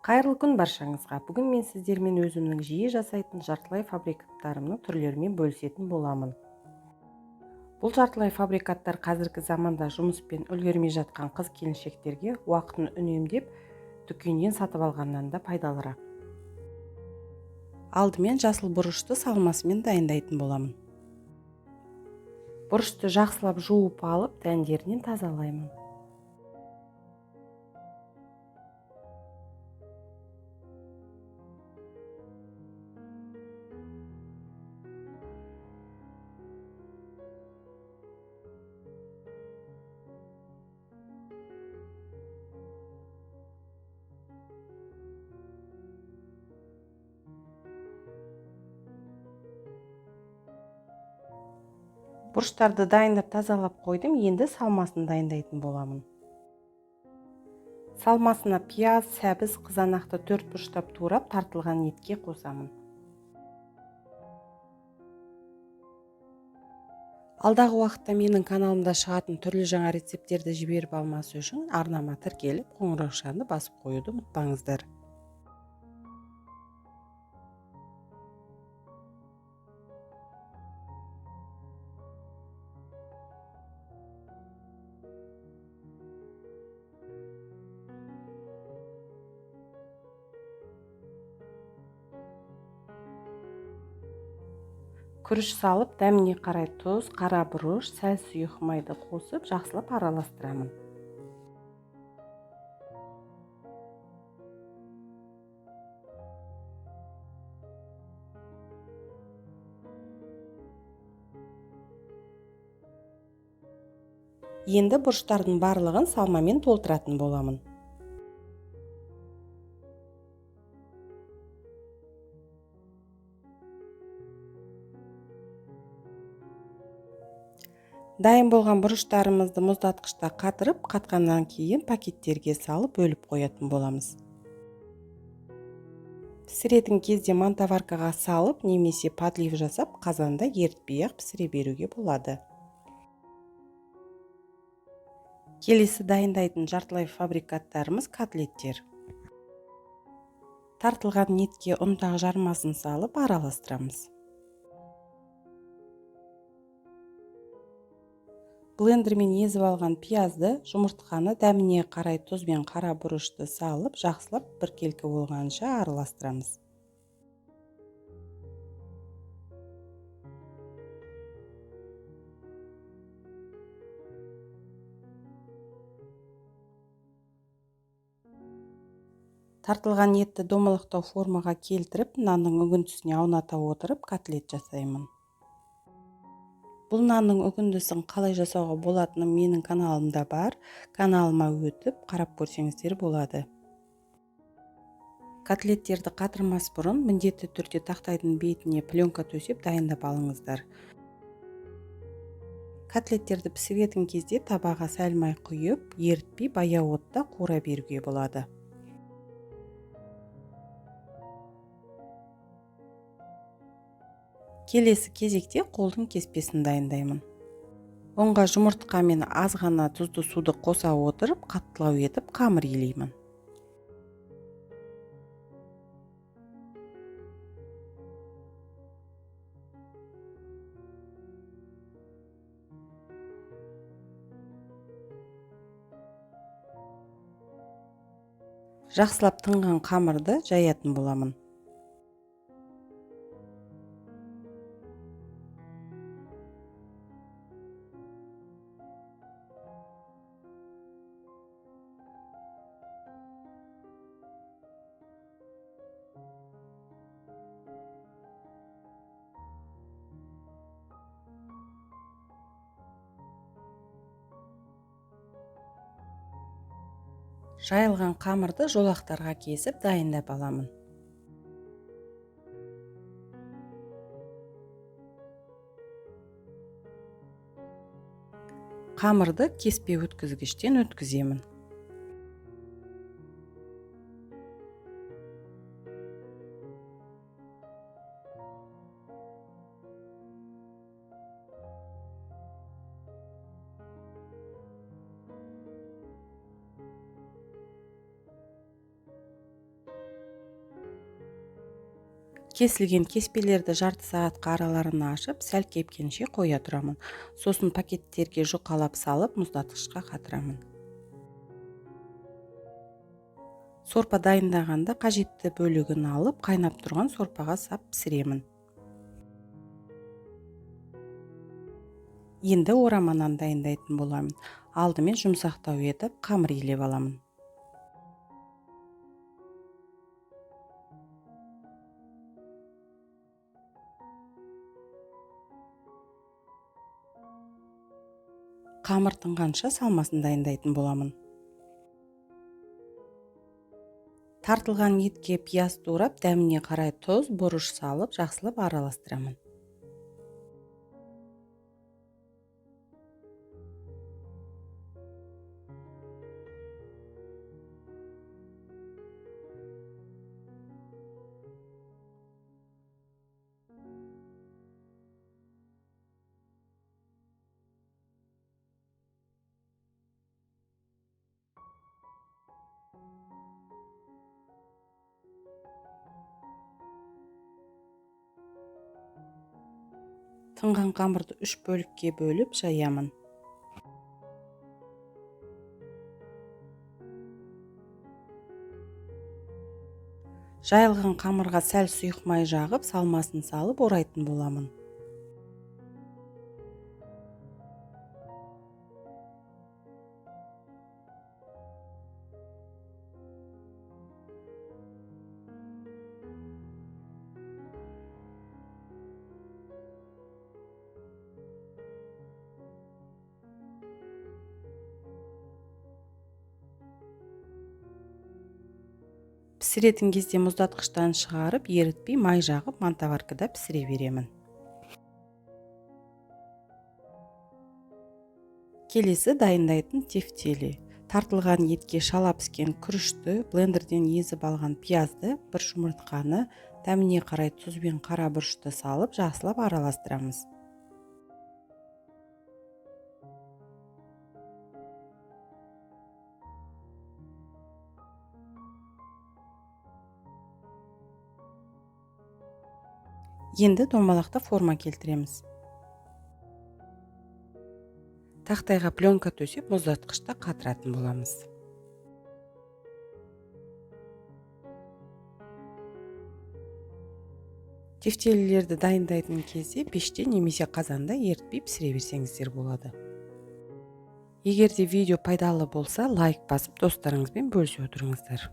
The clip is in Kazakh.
Қайырлы күн баршаңызға. Бүгін мен сіздермен өзімнің жиі жасайтын жартылай фабрикаттарымның түрлерімен бөлісетін боламын. Бұл жартылай фабрикаттар қазіргі заманда жұмыспен үлгермей жатқан қыз келіншектерге уақытын үнемдеп, дүкеннен сатып алғаннан да пайдалырақ. Алдымен жасыл бұрышты салмасымен дайындайтын боламын. Бұрышты жақсылап жуып алып, дәндерінен тазалаймын. Бұрыштарды дайындап тазалап қойдым, енді салмасын дайындайтын боламын. Салмасына пияз, сәбіз, қызанақты төрт бұрыштап турап тартылған етке қосамын. Алдағы уақытта менің каналымда шығатын түрлі жаңа рецепттерді жіберіп алмас үшін арнама тіркеліп, қоңыраушаны басып қоюды ұмытпаңыздар. Күріш салып, дәміне қарай тұз, қара бұрыш, сәл сұйық майды қосып, жақсылап араластырамын. Енді бұрыштардың барлығын салмамен толтыратын боламын. Дайын болған бұрыштарымызды мұздатқышта қатырып, қатқаннан кейін пакеттерге салып бөліп қоятын боламыз. Пісіретін кезде мантоваркаға салып немесе подлив жасап, қазанда ерітпей-ақ пісіре беруге болады. Келесі дайындайтын жартылай фабрикаттарымыз котлеттер. Тартылған етке ұнтақ жармасын салып араластырамыз. Блендермен езіп алған пиязды, жұмыртқаны дәміне қарай тұз бен қара бұрышты салып, жақсылап біркелкі болғанша араластырамыз. Тартылған етті домалақтау формаға келтіріп, нанның үгіндісіне ауната отырып, котлет жасаймын. Бұл нанның үгіндісін қалай жасауға болатыны менің каналымда бар. Каналыма өтіп, қарап көрсеңіздер болады. Котлеттерді қатырмас бұрын міндетті түрде тақтайдың бетіне пленка төсеп дайындап алыңыздар. Котлеттерді пісіретін кезде табаға сәл май құйып, ерітпей баяу отта қуыра беруге болады. Келесі кезекте қолдың кеспесін дайындаймын. Ұнға жұмыртқа мен аз ғана тұзды суды қоса отырып, қаттылау етіп қамыр илеймін. Жақсылап тынған қамырды жаятын боламын. Жайылған қамырды жолақтарға кесіп дайындап аламын. Қамырды кеспе өткізгіштен өткіземін. Кесілген кеспелерді жарты сағатқа араларын ашып, сәл кепкенше қоя тұрамын. Сосын пакеттерге жұқалап салып, мұздатқышқа қатырамын. Сорпа дайындағанда қажетті бөлігін алып, қайнап тұрған сорпаға сап пісіремін. Енді орама нан дайындайтын боламын. Алдымен жұмсақтау етіп, қамыр илеп аламын. Қамыр тынғанша салмасын дайындайтын боламын. Тартылған етке пияз турап, дәміне қарай тұз, бұрыш салып, жақсылап араластырамын. Тынған қамырды 3 бөлікке бөліп жаямын. Жайылған қамырға сәл сұйық май жағып, салмасын салып орайтын боламын. Пісіретін кезде мұздатқыштан шығарып, ерітпей май жағып, мантоваркада пісіре беремін. Келесі дайындайтын тефтели. Тартылған етке шала піскен күрішті, блендерден езіп алған пиязды, бір жұмыртқаны, дәміне қарай тұз бен қара бұрышты салып, жақсылап араластырамыз. Енді домалақта форма келтіреміз. Тақтайға пленка төсеп, мұздатқышта қатыратын боламыз. Тефтелілерді дайындайтын кезде пеште немесе қазанда ерітпей пісіре берсеңіздер болады. Егер де видео пайдалы болса, лайк басып, достарыңызбен бөлісе отырыңыздар.